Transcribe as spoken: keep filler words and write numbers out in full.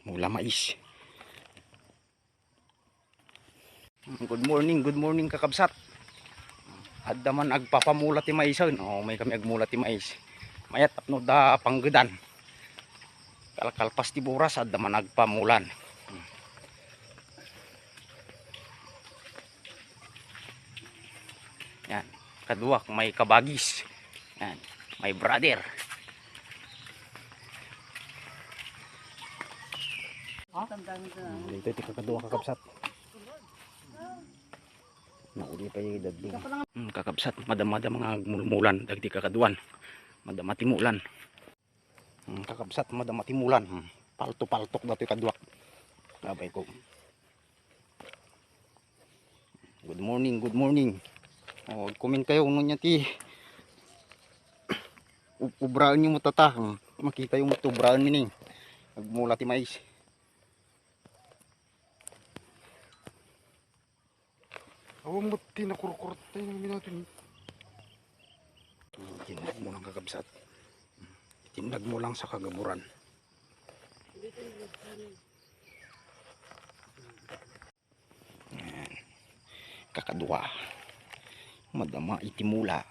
Mula mais. Good morning, good morning, kakabsat. Adda man agpapamula ti maisen. O, may kami agmula ti mais. Mayat tapno da panggedan. Kalkalpas ti buras, adda man agpamulan. Yan. Kaduak, may kabagis. Yan. My brother. Dito ti kakaduak, kakabsat. Nauli pa yung daddy. Hmm, kakabsat, madama-dama nga agmulmulan dagiti kakaduan. Madama ti mulan. Hmm, kakabsat, madama ti mulan. Hmm, palto-paltok datoy kaduak. Abay ko. Good morning, good morning. O, comment kayo, no niya ti ub-, ubraen niyo mo tata. Hmm, makita yung ubraen mi ni. Agmula ti mais. Awan mo ti nakurkurot tayo ng minatin. Itinag mo lang, kakabsat. Itinag mo lang sa kagaburan. Ayan. Kakadua. Madama iti mula.